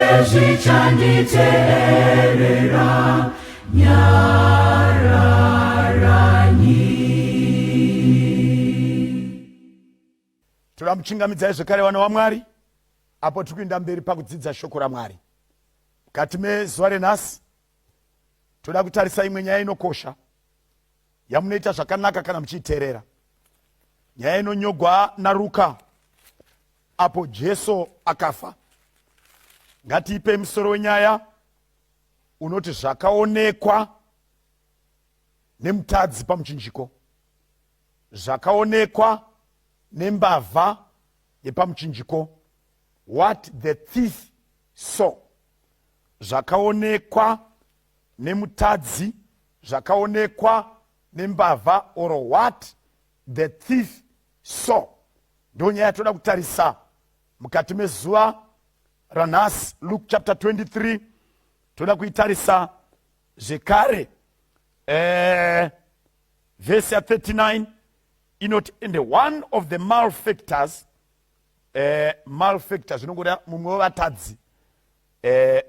Zvichanditeerera nyararanyi. Toda muchingamidzai zvekare vana vaMwari apo tiri kuenda mberi pakudzidza shoko raMwari. Mukati mezuva renhasi toda kutarisa imwe nyaya inokosha yamunoita zvakanaka kana muchiiteerera. Nyaya inonyogwa naRuka apo Jesu akafa. Ngatiipei musoro wenyaya unoti zvakaonekwa nemutadzi pamuchinjiko, zvakaonekwa nembavha yepamuchinjiko, what the thief saw, zvakaonekwa nemutadzi, zvakaonekwa nembavha or what the thief saw. Ndonyaya yatoda kutarisa mukati mezuva ranhasi. Luke chapter 23 toda kuitarisa zvekare. Vhesi ya 39 inoti, and one of the malefactors, malefactors zvinongoreva mumwe wevatadzi,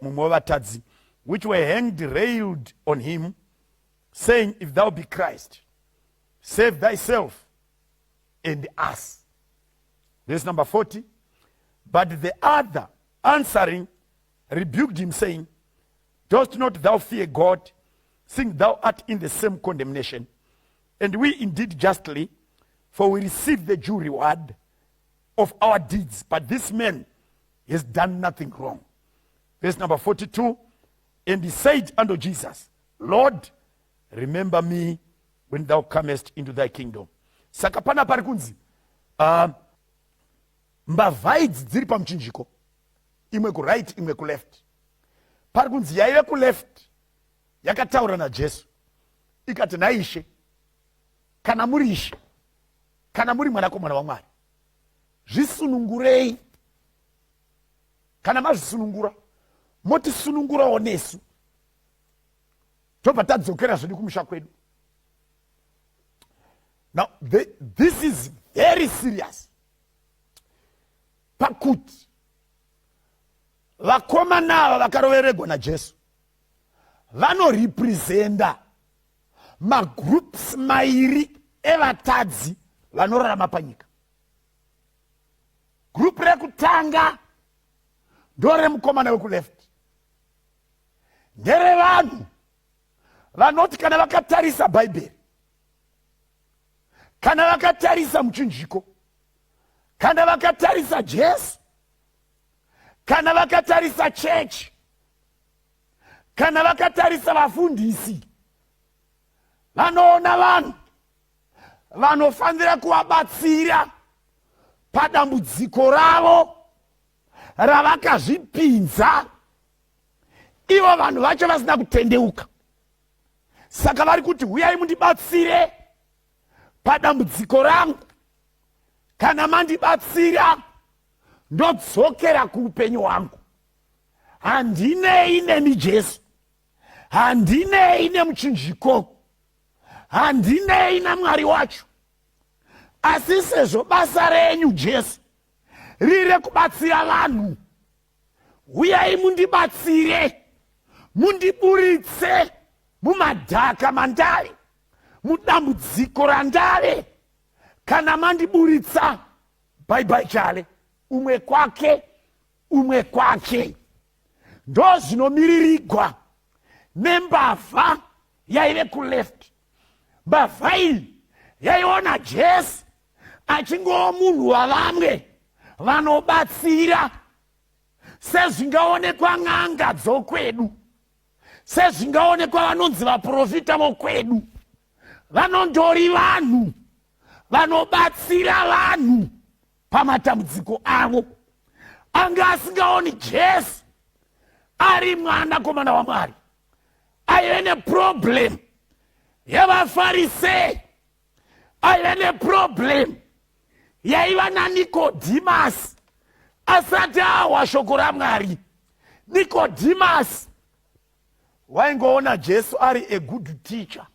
mumwe wevatadzi which were hanged railed on him, saying, If thou be Christ, save thyself and us. Verse number 40, but the other answering rebuked him, saying, Dost not thou fear God, seeing thou art in the same condemnation? And we indeed justly, for we receive the due reward of our deeds, but this man has done nothing wrong. Verse number 42, and he said unto Jesus, Lord, remember me when thou comest into thy kingdom. Saka pana pari kunzi mbavha idzi dziri pamuchinjiko, imwe kuright, imwe kuleft. Pari kunzi yaive kuleft yakataura naJesu ikati, naIshe, kana muri Ishe, kana muri mwanakomana waMwari, zvisunungurei. Kana mazvisunungura, motisunungurawo nesu, tobva tadzokera zvedu kumusha kwedu. Now this is very serious, pakuti vakomana ava vakaroveregwa naJesu vanorepresenta magroups mairi evatadzi vanorarama panyika. Group rekutanga ndoremukomana wekuleft, nderevanhu vanoti kana vakatarisa Bhaibheri, kana vakatarisa muchinjiko, kana vakatarisa Jesu, kana vakatarisa chechi, kana vakatarisa vafundisi, vanoona vanhu vanofanira kuvabatsira padambudziko ravo ravakazvipinza ivo vanhu vacho vasina kutendeuka. Saka vari kuti, huyai mundibatsire padambudziko rangu, kana mandibatsira ndodzokera kuupenyu hwangu. Handinei nemi Jesu, handinei nemuchinjiko, handinei naMwari wacho, asi sezvo basa renyu Jesu riri rekubatsira vanhu, uyai mundibatsire, mundiburitse mumadhaka mandave, mudambudziko randave. Kana mandiburitsa, bye bye chale, umwe kwake, umwe kwake. Ndo zvinomiririgwa nembavha yaive kuleft. Mbavha iyi yaiona Jesu achingova munhu wavamwe vanobatsira, sezvingaonekwa n'anga dzokwedu, sezvingaonekwa vanonzi vaprofita vokwedu, vanondori vanhu vanobatsira vanhu pamatambudziko avo. Anga asingaoni Jesu ari mwanakomana waMwari. Aive neproblem yevaFarisei, aive neproblem yaiva naNikodhimasi asati ahwa shoko raMwari. Nikodhimasi waingoona Jesu ari a good teacher,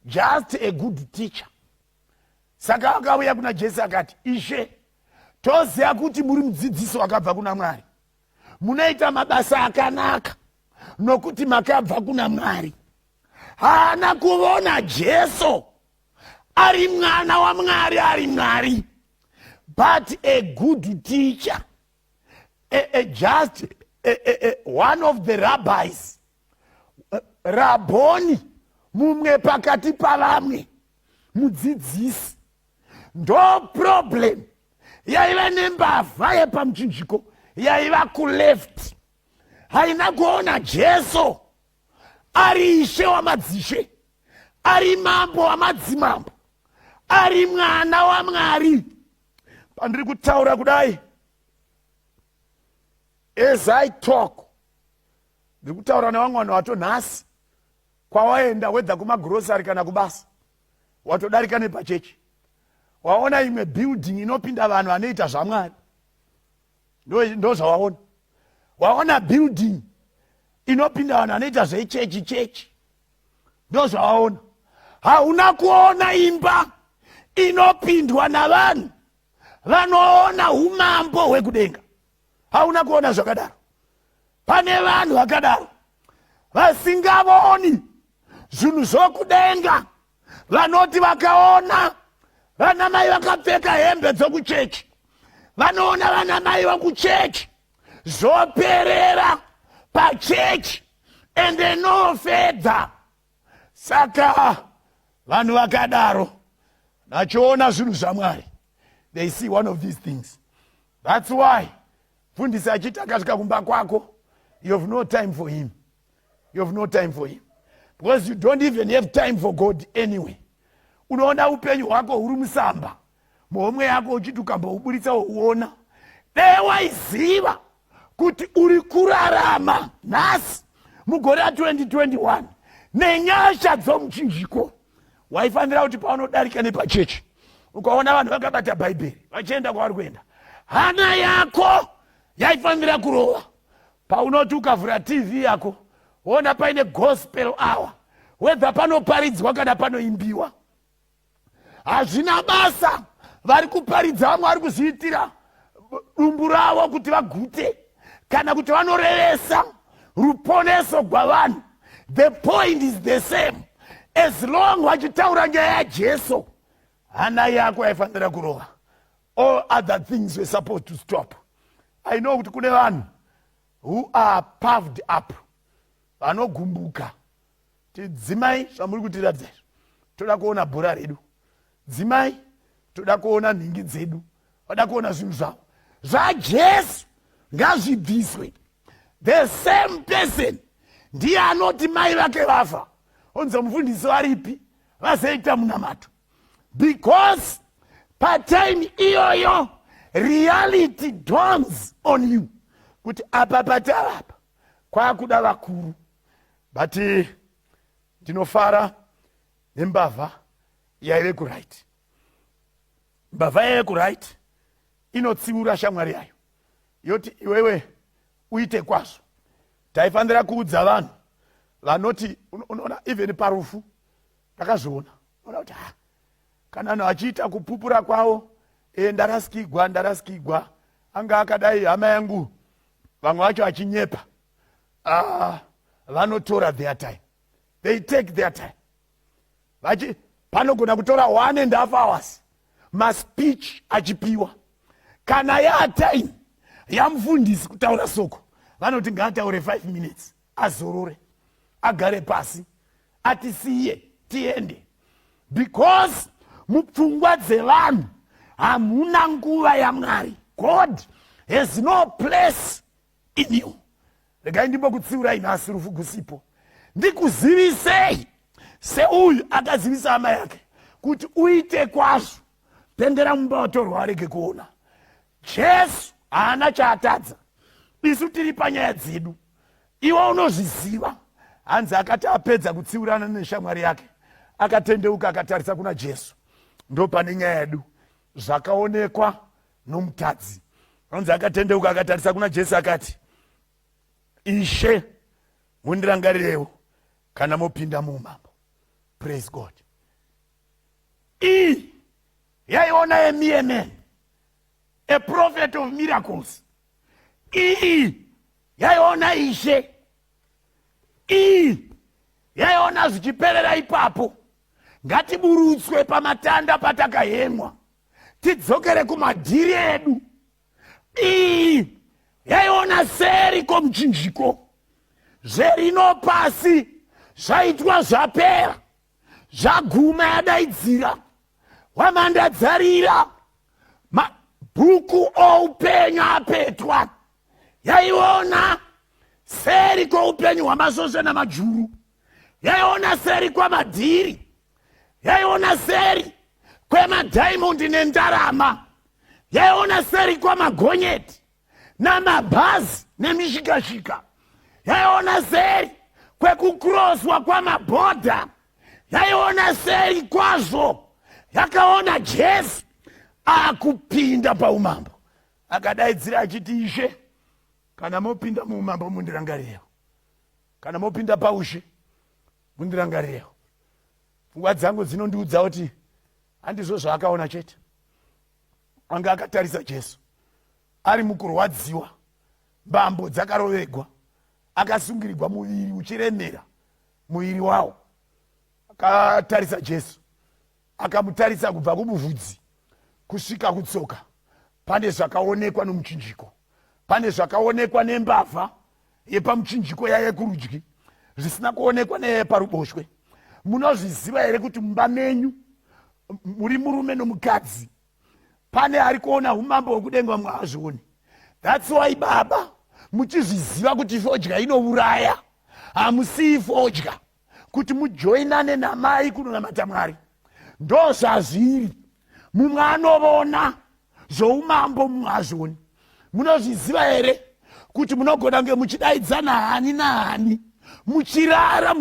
just a good teacher. Saka akauya kuna Jesu akati, Ishe, toziva kuti muri mudzidzisi wakabva kuna Mwari. Munoita mabasa akanaka nokuti makabva kuna Mwari. Haana kuvona Jesu ari mwana waMwari, ari Mwari, but a good teacher, a just a, one of the rabbis, rabhoni mumwe pakati pavamwe, mudzidzisi. Ndo problem yaiva nembavha yepamuchinjiko yaiva kuleft. Haina kuona Jesu ari Ishe wamadzishe, ari Mambo wamadzimambo, ari mwana waMwari. Pandiri kutaura kudai, as I talk, ndiri kutaura nevamwe vanhu vato nhasi kwawaenda, whether kumagrosari kana kubasa, watodarika nepachechi, waona imwe building inopinda vanhu vanoita zvaMwari. Ndo zvawaona. Waona building inopinda vanhu vanoita zvechechi chechi, ndo zvawaona. Hauna kuona imba inopindwa navanhu vanoona umambo hwekudenga. Hauna kuona zvakadaro. Pane vanhu vakadaro vasingavoni zvinhu zvokudenga, vanoti vakaona vana mai vakapfeka hembe dzokuchechi, vanoona vana mai vokuchechi, zvoperera pachechi ende no further. Saka vanhu vakadaro vachiona zvinhu zvaMwari, they see one of these things. That's why mufundisi achiti akasvika kumba kwako, you have no time for him. You have no time for him because you don't even have time for God anyway. Unoona upenyu hwako huri musamba muhomwe yako, uchiti ukambouburitsa uona. Dai waiziva kuti uri kurarama nhasi mugore ra2021 nenyasha dzomuchinjiko, waifanira kuti paunodarika nepachechi, ukaona vanhu vakabata Bhaibheri vachienda kwavari kuenda, hana yako yaifanira kurova. Paunoti ukavhura TV yako, woona paine gospel hour, whether panoparidzwa kana panoimbiwa, hazvina basa. Vari kuparidza vamwe vari kuzviitira dumbu ravo kuti vagute, kana kuti vanorevesa ruponeso gwavanhu, the point is the same. As long vachitaura nyaya yaJesu, hana yako yaifanira kurova. All other things were supposed to stop. I know kuti kune vanhu who are puffed up, vanogumbuka ti, "Dzimai zvamuri kutiratidza izvo, toda kuona bhora redu. Dzimai, toda kuona nhingi dzedu." Vada kuona zvinhu zvavo. ZvaJesu ngazvibviswe. The same person ndiye anoti mai vake vafa, onzi, "Mufundisi varipi vazoita munamato?" Because patime iyoyo reality dawns on you kuti apa patavapa kwakuda vakuru. But ndinofara nembavha yaive kuright. Mbavha yaive kuright inotsiura shamwari yayo, yoti, "Iwewe uite kwazvo." Taifanira kuudza vanhu vanoti, unoona, even parufu ndakazviona, unoona kuti ha, kana vanhu vachiita kupupura kwavo, "E, ndarasikigwa, ndarasikigwa, anga akadai hama yangu," vamwe vacho vachinyepa. Ah, vanotora their time, they take their time. Vachi panogona kutora 1.5 hours maspeech achipiwa. Kana yatime yamufundisi kutaura soko, vanoti ngaataure 5 minutes, azorore, agare pasi, atisiye tiende, because mupfungwa dzevanhu hamuna nguva yaMwari. God has no place in you. Regai ndimbokutsiurai nhasi rufu gusipo, ndikuzivisei seuyu akazivisa hama yake kuti, "Uite kwazvo, pendera mumba watorwa arege kuona." Jesu haana chaatadza, isu tiri panyaya dzedu. Iwe unozviziva. Hanzi akati apedza kutsiurana neshamwari yake, akatendeuka, akatarisa kuna Jesu. Ndo pane nyaya yedu, zvakaonekwa nomutadzi. Hanzi akatendeuka, akatarisa kuna Jesu, akati, "Ishe, mundirangarirewo kana mopinda muumambo." Praise God. Iyi yaiona a mere man, a prophet of miracles. Iyi Yaiona Ishe. Iyi yaiona zvichiperera ipapo. Ngatiburutswe pamatanda patakahemwa tidzokere kumadhiri edu. Iyi yaiona seri komuchinjiko, zverino pasi zvaitwa zvapera, zvaguma. Yadaidzira, hwamanda dzarira, mabhuku oupenyu apetwa. Yaiona seri kwoupenyu hwamasvosve namajuru, yaiona seri kwamadhiri, yaiona seri kwemadhaimondi nendarama, yaiona seri kwamagonyeti namabhazi nemishikashika, yaiona seri kwekukroswa kwamabhodha, yaiona seri kwazvo. Yakaona Jesu akupinda paumambo. Akadaidzira achiti, Ishe, kana mopinda muumambo, mundirangarirewo. Kana mopinda paushe, mundirangarirewo. Pfungwa dzangu dzinondiudza kuti handizvo zvaakaona chete. Anga akatarisa Jesu ari mukurwadziwa, mbambo dzakarovegwa, akasungirirwa, muviri uchiremera muviri wawo. Akatarisa Jesu, akamutarisa kubva kumuvhudzi kusvika kutsoka. Pane zvakaonekwa nomuchinjiko, pane zvakaonekwa nembavha yepamuchinjiko yaiye kurudyi zvisina kuonekwa neyeparuboshwe. Munozviziva here kuti mumba menyu muri murume nomukadzi, pane ari kuona umambo hwekudenga, vamwe haazvioni? That's why baba muchizviziva kuti fodya inouraya, hamusii fodya kuti mujoinane namai kunonamata Mwari. Ndo zvazviri, mumwe anovona zvoumambo, mumwe hazvioni. Munozviziva here kuti munogona kunge muchidaidzana hani nahani, muchirara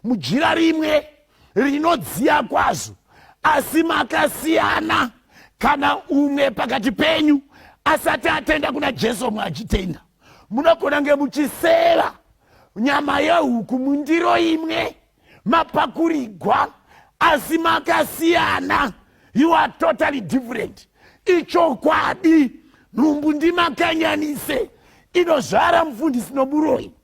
mujira rimwe rinodziya kwazvo, asi makasiyana? Kana umwe pakati penyu asati atenda kuna Jesu, mwe achitenda, munogona kunge muchiseva nyama yehuku mundiro imwe, mapakurigwa, asi makasiyana. You are totally different. Ichokwadi, nhumbu ndimakanyanise inozvara mufundisi nomuroyi.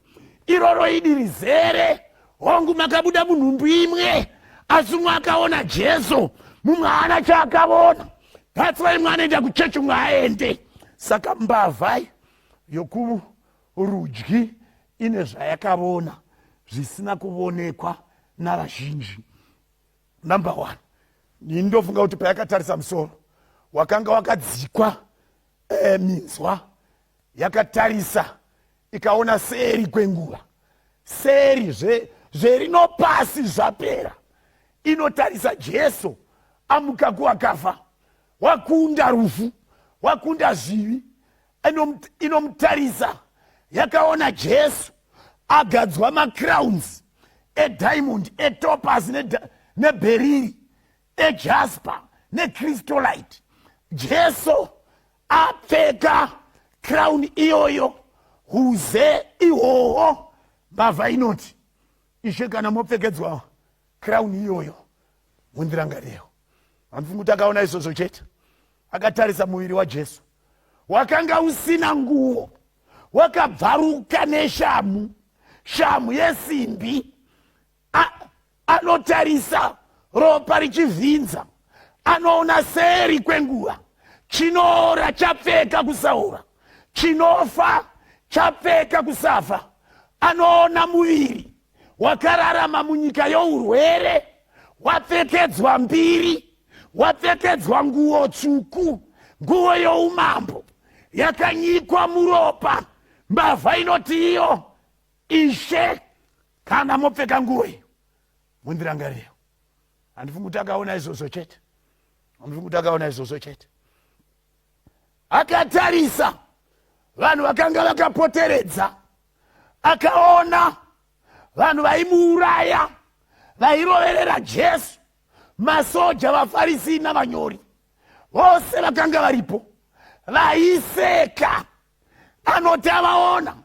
Iroro idi rizere. Hongu, makabuda munhumbu imwe, asi umwe akaona Jesu, mumwe haana chaakavona. That's why mwe anoenda kuchechi, umwe aende. Saka mbavha yokurudyi ine zvayakavona zvisina kuvonekwa navazhinji. Number one, ini ndofunga kuti payakatarisa musoro wakanga wakadzikwa minzwa, yakatarisa ikaona seri kwenguva, seri zverino pasi zvapera. Inotarisa Jesu amuka kuwakafa, wakunda rufu, wakunda zvivi. Inomutarisa, yakaona Jesu agadzwa macrowns ediamond, etopas, neberiri, ejasper nechrysolite. Jesu apfeka crown iyoyo, huze ihoho. Mbavha inoti, Ishe, kana mopfekedzwa crown iyoyo, mundirangarirewo. Handifungi kuti akaona izvozvo chete. Akatarisa muviri waJesu wakanga usina nguo, wakabvaruka neshamu, shamu yesimbi. Anotarisa ropa richivhinza. Anoona seri kwenguva, chinoora chapfeka kusaora, chinofa chapfeka kusafa. Anoona muviri wakararama munyika yourwere wapfekedzwa mbiri, wapfekedzwa nguo tsvuku, nguo youmambo yakanyikwa muropa. Mbavha inoti iyo, Ishe, kana mopfeka nguo iyo, mundirangarirewo. Handifungi kuti akaona izvozvo chete. Handifungi kuti akaona izvozvo chete. Akatarisa vanhu vakanga vakapoteredza, akaona vanhu vaimuuraya, vairoverera Jesu, masoja, vaFarisi navanyori, vose vakanga varipo vaiseka. Anoti avaona,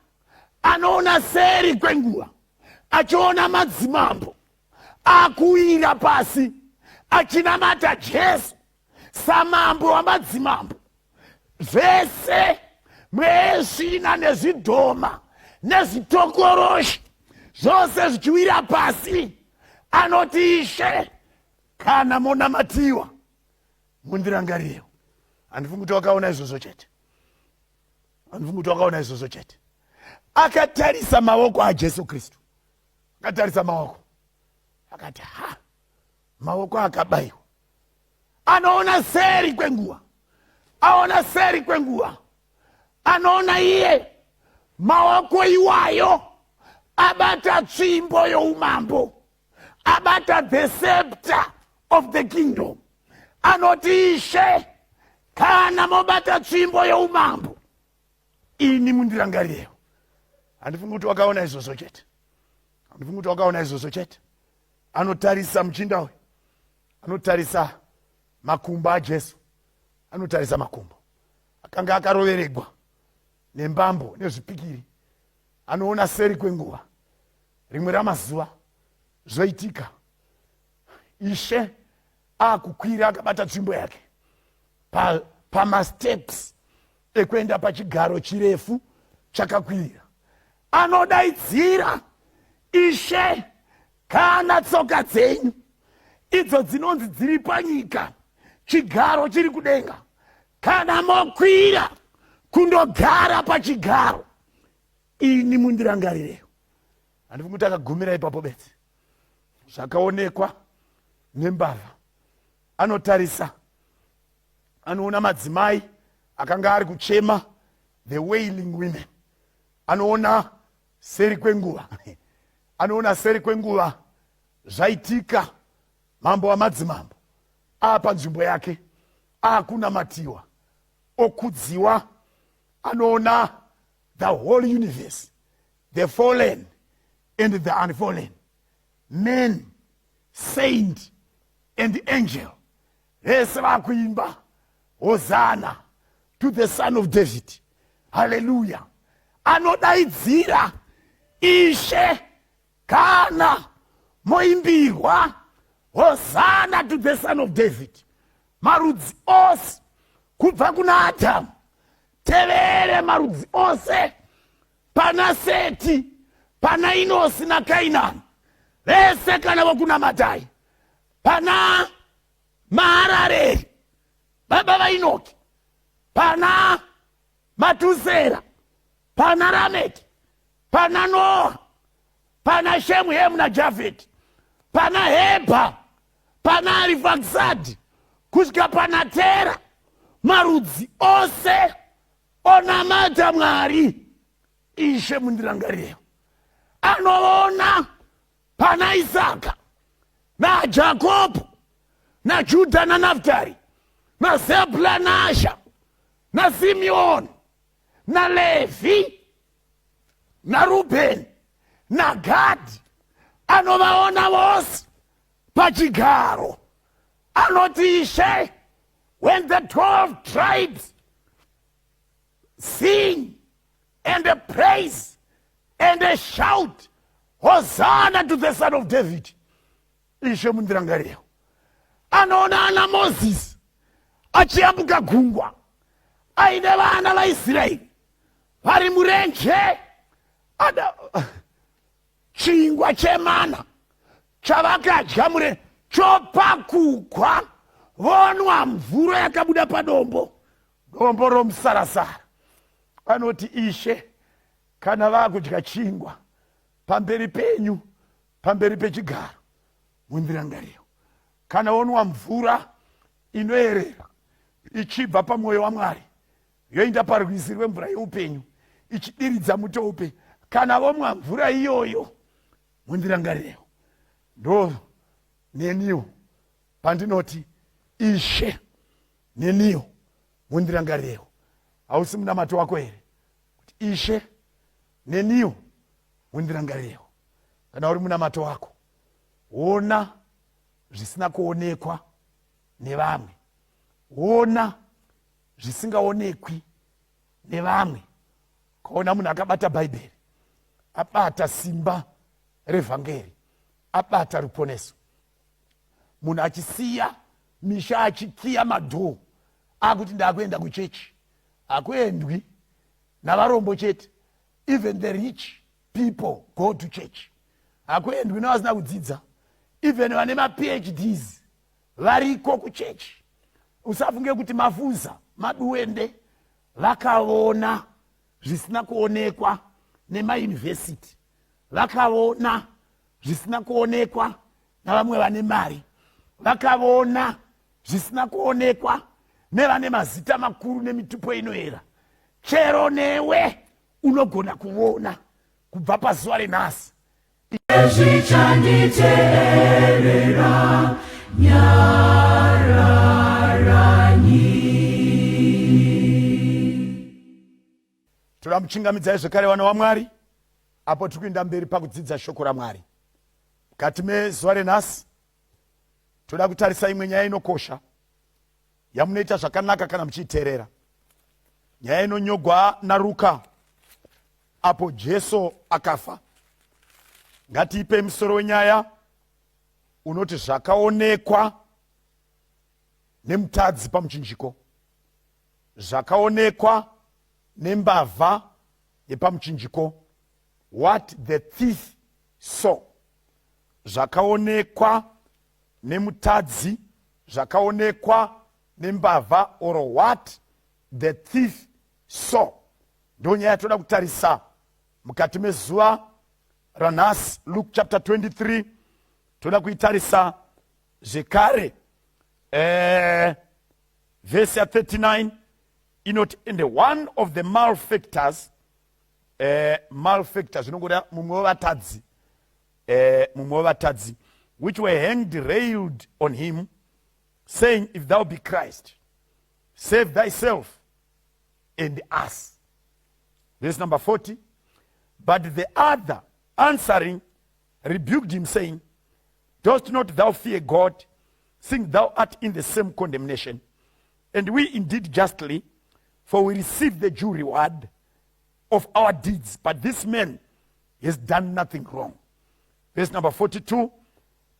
anoona seri kwenguva, achiona madzimambo akuwira pasi achinamata Jesu samambo wamadzimambo. Zvese mwesvina nezvidhoma. Nezvitokoroshi zvose zvichiwira pasi. Anoti, Ishe, kana monamatiwa, mundirangarirewo. Handifungi kuti wakaona izvozvo chete. Handifungi kuti wakaona izvozvo chete. Akatarisa maoko aJesu Kristu, akatarisa maoko, akati, ha, maoko akabayiwa. Anoona seri kwenguva, aona seri kwenguva, anoona iye maoko iwayo abata tsvimbo youmambo, abata the scepter of the kingdom. Anoti, Ishe, kana mobata tsvimbo youmambo, ini mundirangarirewo. Handifungi kuti wakaona izvozvo chete. Handifungi kuti wakaona izvozvo chete. Anotarisa muchinda uyu, anotarisa makumbo aJesu, anotarisa makumbo akanga akaroveregwa nembambo nezvipikiri. Anoona seri kwenguva, rimwe ramazuva zvoitika, Ishe akukwira akabata tsvimbo yake pamasteps pa ekuenda pachigaro chirefu chakakwirira. Anodaidzira, Ishe, kana tsoka dzenyu idzo dzinonzi dziri panyika, chigaro chiri kudenga, kana mokwira kundogara pachigaro, ini mundirangarireyo. Handifungi kuti akagumira ipapo bedzi. Zvakaonekwa nembavha. Anotarisa, anoona madzimai akanga ari kuchema, the wailing women. Anoona seri kwenguva, anoona seri kwenguva zvaitika, mambo wamadzimambo apa nzvimbo yake, akunamatiwa, okudziwa. Anoona the whole universe, the fallen and the unfallen, man, saint and angel, vese vakuimba, "Hosanna to the Son of David, haleluya." Anodaidzira, Ishe, kana moimbirwa "Hosanna to the Son of David", marudzi ose kubva kuna Adhamu tevere, marudzi ose pana Seti, pana Inosi naKainani, vese kana vokunamatai, pana Maharareri baba vaInoki, pana Matusera, pana Rameki, pana Noa, pana Shemu, Hemu naJafeti, pana Hebha, pana Arifakisadi, kusvika pana Tera, marudzi ose onamata Mwari. Ishe, mundirangarirewo. Anoona pana Isaka naJakobho naJudha naNaftari naZebhula naAsha naSimeoni naLevhi naRubheni naGadhi. Anovaona vose pachigaro. Anoti, Ishe, when the 12 tribes sing and praise and shout, "Hosanna to the Son of David," Ishe, mundirangarirewo. Anoona ana Mozisi achiyambuka gungwa aine vana vaIsraeri vari murenje, ada chingwa chemana chavakadya mure chopakugwa, vonwa mvura yakabuda padombo, dombo romusarasara. Anoti, Ishe, kana vaakudya chingwa pamberi penyu, pamberi pechigaro, mundirangarirewo. Kana wonwa mvura inoerera ichibva pamwoyo waMwari, yoenda parwizi rwemvura yeupenyu, ichidiridza muti weupenyu, kana vomwa mvura iyoyo, mundirangarirewo. Ndo neniwo pandinoti, Ishe, neniwo mundirangarirewo. Hausi munamato wako here kuti, Ishe, neniwo mundirangarirewo? Kana uri munamato wako, ona zvisina kuonekwa nevamwe, ona zvisingaonekwi nevamwe. Ukaona munhu akabata Bhaibheri, abata simba revhangeri, abata ruponeso. Munhu achisiya misha, achikiya madhoo, akuti, "Ndakuenda kuchechi." Hakuendwi navarombo chete. Even the rich people go to church. Hakuendwi nevasina kudzidza. Even vane maPhDs variko kuchechi. Usafunge kuti mafuza maduwende. Vakavona zvisina kuonekwa nemayunivhesiti, vakavona zvisina kuonekwa navamwe vane mari, vakavona zvisina kuonekwa nevane mazita makuru nemitupo inoera. Chero newe unogona kuvona kubva pazuva renhasi. Zvichanditeerera nyararanyi. Toda muchingamidzai zvekare, vana vaMwari, apo tiri kuenda mberi pakudzidza shoko raMwari. Mukati mezuva renhasi toda kutarisa imwe nyaya inokosha yamunoita zvakanaka kana muchiiteerera, nyaya inonyogwa naRuka apo Jesu akafa. Ngatiipei musoro wenyaya unoti "Zvakaonekwa nemutadzi pamuchinjiko", zvakaonekwa nembavha yepamuchinjiko, what the thief saw. Zvakaonekwa nemutadzi, zvakaonekwa nembavha, or what the thief saw, ndo nyaya yatoda kutarisa mukati mezuva ranhasi. Luke chapter 23 toda kuitarisa zvekare. Vhesi ya39 inoti, "And one of the malefactors," malefactors zvinongoda mumwe wevatadzi, mumwe wevatadzi, "which were hanged railed on him, saying, 'If thou be Christ, save thyself and us.'" Verse number 40, "But the other answering rebuked him, saying, 'Dost not thou fear God, seeing thou art in the same condemnation? And we indeed justly, for we receive the due reward of our deeds. But this man has done nothing wrong.'" Verse number 42,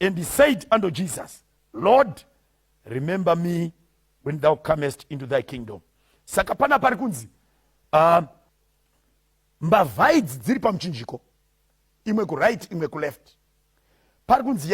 "And he said unto Jesus, 'Lord, remember me when thou comest into thy kingdom.'" Saka pana pari kunzi mbavha idzi dziri pamuchinjiko, imwe kuright, imwe kuleft. Pari kunzi